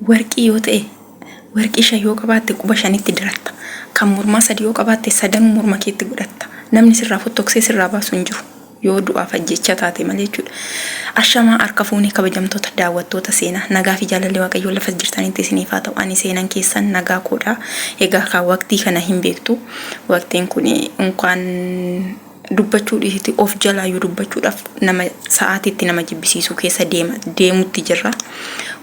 Warqii yoo ta'e warqii 5 yoo qabaatte quba 5tti diratta. Kan mormaa 3 yoo qabaatte sadanuu morma keetti godhatta. Namni sirraa fottoqsee sirraa baasu hin jiru. Yoo du'aaf ajjeechaa taate malee jechuudha. Ashamaa harka fuunee kabajamtoota daawwattoota seenaa nagaa fi jaalalli Waaqayyoo lafa jirtanitti isiniif haa ta'u. Ani seenan keessan nagaa koodha. Egaa kaa waqtii kana hin beektu. Waqtiin kun unkaan dubbachuu dhiisiti of jalaayyuu dubbachuudhaaf nama sa'aatiitti nama jibbisiisuu keessa deema deemutti jirra.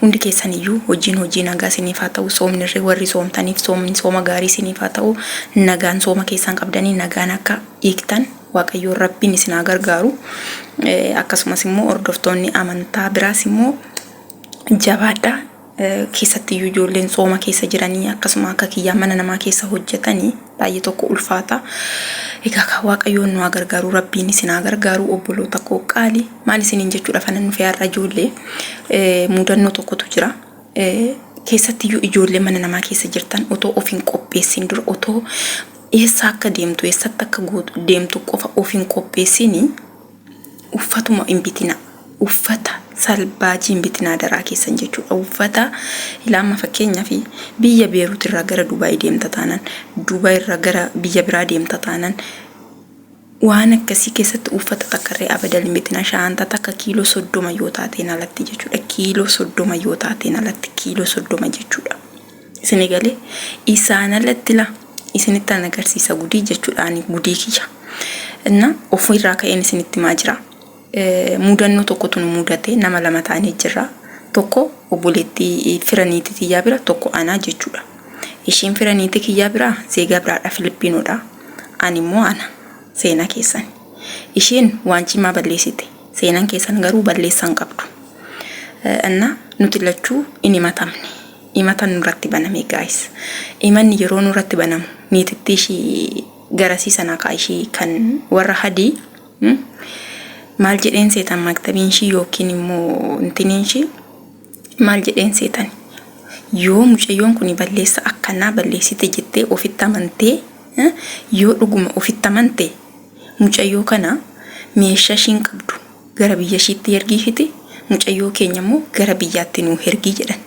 Hundi keessan iyyuu hojiin hojii nagaa isiniif haa ta'u. Soomnirree warri soomtaniif soomni sooma gaarii isiniif haa ta'u. Nagaan sooma keessan qabdanii nagaan akka hiiktan Waaqayyoon Rabbiin isin haa gargaaru. Akkasumas immoo hordoftoonni amantaa biraas immoo jabaadha. Keessattiyyuu ijoolleen tsooma keessa jiranii akkasuma akka kiyyaa mana namaa keessa hojjetanii baay'ee tokko ulfaata. Egaa kan Waaqayyoon nu haa gargaaru Rabbiin isin haa gargaaru obboloota koo qaali maal isiniin jechuudha fanan dhufee har'a ijoollee mudannoo tokkotu jira. Keessattiyyuu ijoollee mana namaa keessa jirtan otoo of hin qopheessin dura otoo eessa akka deemtu eessatti akka deemtu qofa of hin qopheessini uffatuma hin bitina. Uffata salbaajii hin bitinaa adaraa keessan jechuudha. Uffata ilaa amma fakkeenyaaf biyya Beerut irraa gara Dubaay deemta taanaan, Dubaay irraa gara biyya biraa deemta taanaan waan akkasii keessatti uffata takkarree abadal hin bitina. Shaantaa takka kiiloo 30 yoo taateen alatti jechuudha. Kiiloo 30 yoo taateen alatti kiiloo 30 jechuudha. Isin galee isaan alatti la isinittan agarsiisa gudii jechuudha ani gudii kiyya. Inna ofirraa ka'een isinitti himaa jira. Mudannoo tokkotu nu mudate nama lama taanee jirra. Tokko obboleettii fira niitii tiyyaa bira tokko anaa jechuudha. Ishiin fira niitii kiyyaa biraa zeegaa biraadha Filippinoodha. Ani immoo ana seenaa keessan. Ishiin waan cimaa balleessite. Seenaan keessan garuu balleessaa hin qabdu. Inna nuti lachuu hin himatamne. Himatan nurratti baname guys. Himanni yeroo nurratti banamu niitittii ishii garasii sanaa kaa ishii kan warra hadii maal jedheen seetan maktabiin ishii yookiin immoo intiniin ishii maal jedheen seetan yoo mucayyoon kun balleessa akkanaa balleessite jettee ofitti amantee yoo dhuguma ofitti amante mucayyoo kana meeshaa ishiin qabdu gara biyya ishiitti ergiifiti mucayyoo keenya immoo gara biyyaatti nuu hergii jedhan.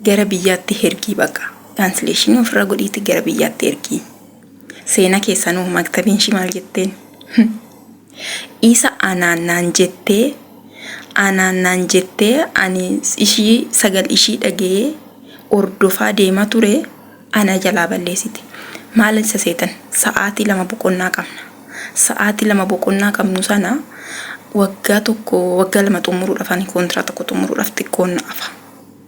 Gara biyyaatti hergii baqa. Kaansileeshinii ofirra godhiiti gara biyyaatti ergii. Seena keessanuu maktabiin ishii maal jetteen? Isa anaan naan jettee anaan naan jettee ani ishii sagal ishii dhaga'ee ordofaa deema ture ana jalaa balleessite. Maal isa seetan? Sa'aatii 2 boqonnaa qabna. Sa'aatii 2 boqonnaa qabnu sana waggaa tokko waggaa 2 xumuruudhaaf ani koontiraa tokko xumuruudhaaf xiqqoon na hafa.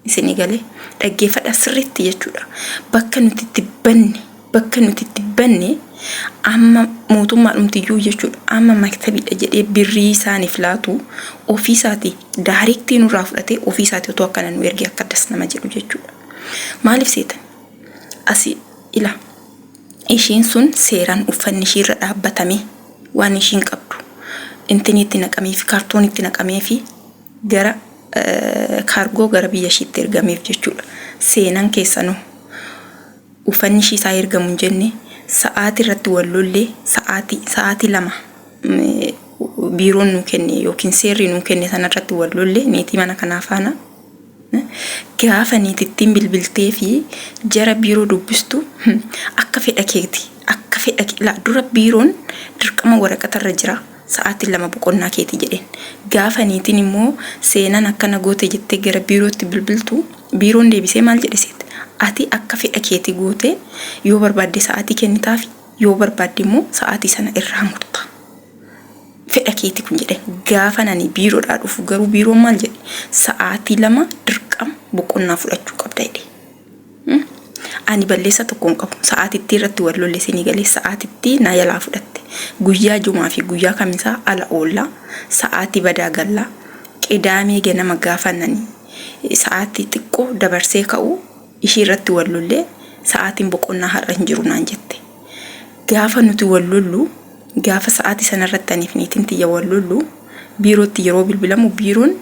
Isinii galee dhaggeeffadhaa sirriitti jechuudha. Bakka nuti itti banne bakka nuti itti banne amma mootummaadhumtiyyuu jechuudha amma maktabiidha jedhee birrii isaaniif laatu ofiisaatii daareektii nurraa fudhatee ofiisaatii otoo akkana nu ergee akka das nama jedhu jechuudha. Maaliif seetan? Asi ila ishiin sun seeraan uffanni ishiirra dhaabbatame waan ishiin qabdu intiniitti naqamee fi kaartoonitti naqamee fi gara kaargoo gara biyya ishiitti ergameef jechuudha. Seenan keessanoo uffanni ishii isaa ergamu hin jenne sa'aatii irratti wal lollee sa'aatii sa'aatii 2 biiroon nuu kenne yookiin seerri nuu kenne sanarratti wal lollee niitii mana kanaa faana Gaafa niitittiin bilbiltee fi jara biiroo dubbistu akka fedha keeti akka fedha laa dura biiroon dirqama waraqata irra jira sa'aatiin 2 boqonnaa keeti jedheen. Gaafa niitiin immoo seenaan akkana goote jettee gara biirootti bilbiltu biiroon deebisee maal jedhe seete ati akka fedha keeti goote yoo barbaadde sa'aatii kennitaafi yoo barbaadde immoo sa'aatii sana irraa murta. Fedha keeti kun jedhe. Gaafan ani biiroodhaa dhufu garuu biiroon maal jedhe? Sa'aatii 2 dirqama boqonnaa fudhachuu qabda jedhe. Ani balleessa tokko hin qabu. Sa'aatittii irratti wal lolle isinii galee sa'aatittii na jalaa fudhatte. Guyyaa jumaa fi guyyaa kamisaa ala oolla. Sa'aatii badaa galla. Qidaamee ganama gaafan ani sa'aatii xiqqoo dabarsee ka'u ishii irratti wal lollee sa'aatiin boqonnaa har'a hin jiru naan jette. Gaafa nuti wal lollu, gaafa sa'aatii sana irratti aniif niitiin tiyya wal lollu, biirootti yeroo bilbilamu biiroon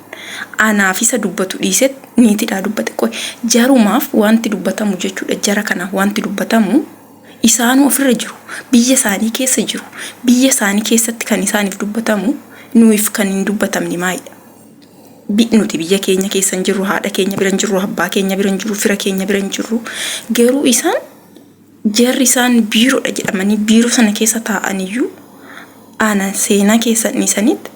anaaf isa dubbatu dhiiset niitidhaa dubbate. Qoy jarumaaf wanti dubbatamu jechuudha. Jara kanaaf wanti dubbatamu isaanuu ofirra jiru. Biyya isaanii keessa jiru. Biyya isaanii keessatti kan isaaniif dubbatamu nuyiif kan hin dubbatamne maalidha? Nuti biyya keenya keessa hin jirru, haadha keenya bira hin jirru, abbaa keenya bira hin jirru, fira keenya bira hin jirru. Garuu isaan jarri isaan biiroodha jedhamanii biiroo sana keessa taa'aniyyuu ana seenaa keessa dhiisanitti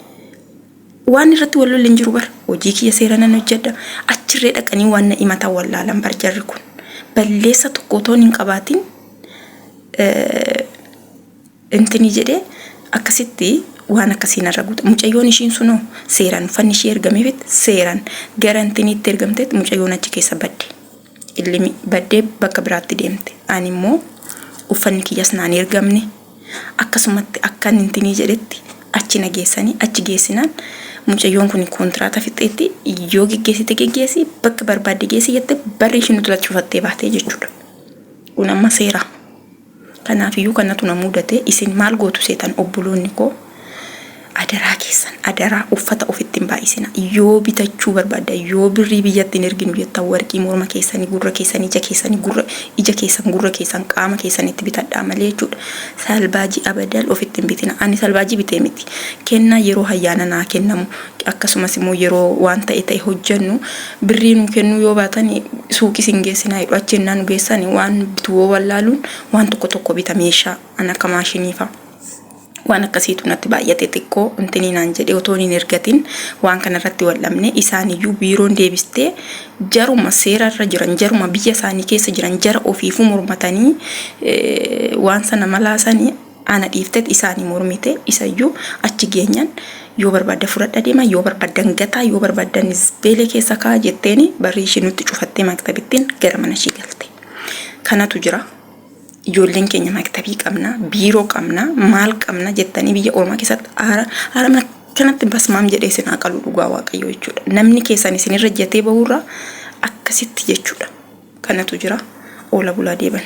waan irratti wal lolle hin jiru bar. Hojii kiyya seera nan hojjedha. Achirree dhaqanii waan na himatan wallaalan bar jarri kun. Balleessa tokko otoo hin qabaatin intinii jedhee akkasitti waan akkasii narra guuta. Mucayyoon ishiin sunoo seeraan uffanni ishii ergameefitti seeraan gara intiniitti ergamteetti mucayyoon achi keessa badde. Illimi baddee bakka biraatti deemte. Ani immoo uffanni kiyyas naan ergamne. Akkasumatti akkan intinii jedhetti achi na geessanii achi geessinaan mucayyoon kun kontiraata fixxeetti yoo geggeessite geggeessi bakka barbaadde geessi jette barri ishii nuti cufattee baatee jechuudha. Kun amma seera. Kanaafiyyuu kanatu na mudate. Isin maal gootu seetan obboloonni koo? Adaraa keessan, adaraa, uffata ofitti hin baay'isina. Yoo bitachuu barbaadda, yoo birrii biyyatti hin erginu jettan, warqii morma keessanii, gurra keessanii, ija keessanii, gurra ija keessan, gurra keessan, qaama keessanitti bitadhaa malee jechuudha. Salbaajii abadal ofitti hin bitina. Ani salbaajii bitee miti. Kennaa yeroo hayyaana naa kennamu, akkasumas immoo yeroo waan ta'e ta'e hojjennu birrii nuu kennuu yoo baatan suuqii sin geessinaa jedhu. Achi ennaa nu geessan waan bitu yoo wallaaluun waan tokko tokko bita, meeshaa an akka maashinii fa'a. Waan akkasiitu natti baay'ate xiqqoo intinii naan jedhee otoo hin ergatin waan kanarratti wal dhabne. Isaaniyyuu biiroon deebistee jaruma seerarra jiran, jaruma biyya isaanii keessa jiran, jara ofiifuu mormatanii waan sana malaasanii ana dhiiftet isaanii mormite. Isayyuu achi geenyan yoo barbaadda fudhadha deema, yoo barbaaddan gataa, yoo barbaaddan beelee keessa kaa jetteeni barri ishii nutti cufattee maktabittiin gara mana ishii galte. Kanatu jira. Ijoolleen keenya maktabii qabna, biiroo qabna, maal qabna jettanii biyya ormaa keessatti aara aara kanatti basmaam jedhee isin haa qalu dhugaa waaqayyoo jechuudha. Namni keessan isinirra jetee bahurraa akkasitti jechuudha. Kanatu jira. Oola bulaa deeban.